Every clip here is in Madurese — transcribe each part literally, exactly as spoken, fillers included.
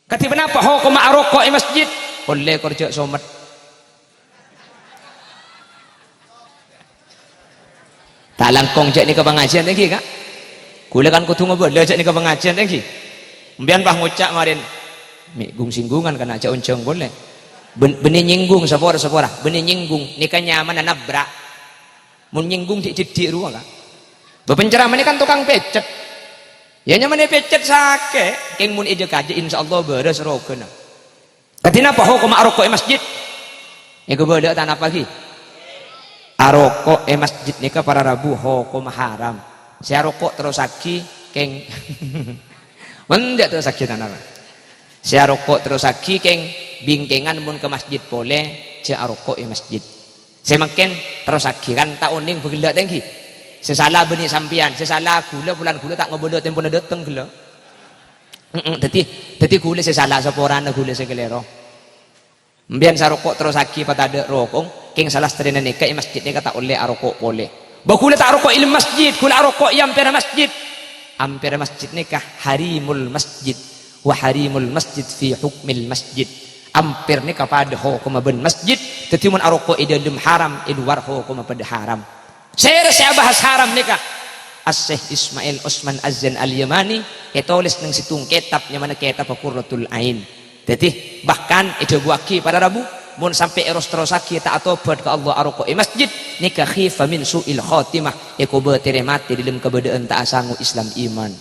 Kadhi ponapa hokomma aroko' è masjid? Ollè kor jhâ' somet. Ta' langkong jhâ' nèka pangajiyân, èngghi, Ka'? Kaulâ kan kodhu ngabâlâ jhâ' nèka pangajiyân, èngghi. Sampèyan pas ngoca' marèn, mè' gung-sènggungan kana' jhâ' onjhâng polè. Bân-, bânnè nyènggung, sapora-sapora. Bânnè nyènggung, nèka nyamana nabrak. Mon nyènggung dhi'-jeddhi' rowa, Ka'. Bâ, penceramah nèka kan tokang pècèt. Yâ, nyamana pècèt sakè', kèng mon èjâ-kajâ, insyaallah bârâs rogâna. Kadhi napa hokomma aroko' è masjid? Èkabâlâ ta' napa, ghi? Aroko' è masjid nèka para rabu hokomma haram. Sè aroko' terrossaghi, kèng. Mon jhâ' terrossaghi ta' napa. Sè aroko' terrossaghi, kèng, bingkèngan mon ka masjid polè, jhâ' aroko' è masjid. Sè mangkèn terrossaghi, kan ta' onèng bâ ghellâ' ta' èngghi. Sè sala bânnè sampèyan, sè sala kaulâ, polana kaulâ ta' ngabâlâ tempona dâteng ghellâ'. Heeh, dhâddhi, dhâddhi kaulâ sè sala, saporana kaulâ sè kalèro. Sampèyan sè aroko' terrossaghi pas tadâ' rokong, kèng salastarèna nèka è masjid nèka ta' ollè aroko' polè. Bâ kaulâ ta' aroko' è dâlem masjid, kaulâ aroko' è ampèrra masjid. Ampèrra masjid nèka harimul masjid, wa harimul masjid fi hukmil masjid. Ampèr nèka padâ hokomma bân masjid, dhâddhi mon aroko' è dâlem haram, è lowar hokomma padâ haram. Sèra sè abahas haram nèka? Asy-Syeikh Ismail Osman Az-Zain Al-Yamani, ètolès neng sèttong kètab nyamana Kètab Qurratul Ain. Dhâddhi, bahkan èdhâbuwaghi para rabu, mon sampè' èros-terrossaghi ta' atobhât ka Allah aroko' è masjid, nèka khifa min su'il khatimah, èkobâtèrè matè dâlem kabâdâ'ân ta' asango Islam iman.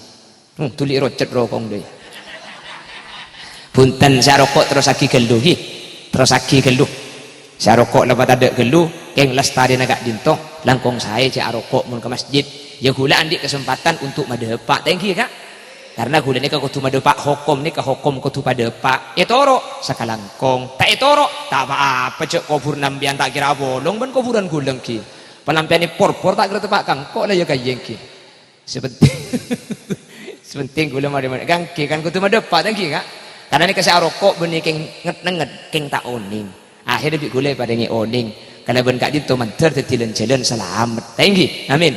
Hmm, dhuli rocet rokong dâi. Bhunten, sè aroko' terrossaghi ghâllu, ghi. Terrossaghi ghâllu. Sè aroko' la pas tadâ' ghâllu, kèng lastarèna ka'dinto, langkong saè jhâ' aroko' mon ka masjid. Yâ, kaulâ andi' kasempadhân untuk madâpa', ta' èngghi, Ka'? Karna kaulâ nèka kodhu madâpa' hokom nèka, hokom kodhu padâpa'. Ètoro', sakalangkong. Ta' ètoro', ta' pa-apa, jhâ' kobhurânna sampèyan ta' kèra apolong bân kobhurân kaulâ, ghi. Palampèyan èpor-por ta' kèra teppa' ka engko' la yâ kajjhâ, ghi. Sè pentèng, sè pentèng kaulâ marè-marè. Ghi, kan kodhu madâpa', ta' èngghi, Ka'? Karna nèka sè aroko' bânnè kèng nget-nengnget, kèng ta' onèng. Akhèrra bi' kaulâ èparèngè onèng. Kalabân ka'dinto mandhâr dhâddhi lan-jhâlân salamet. Ta' èngghi? Amin.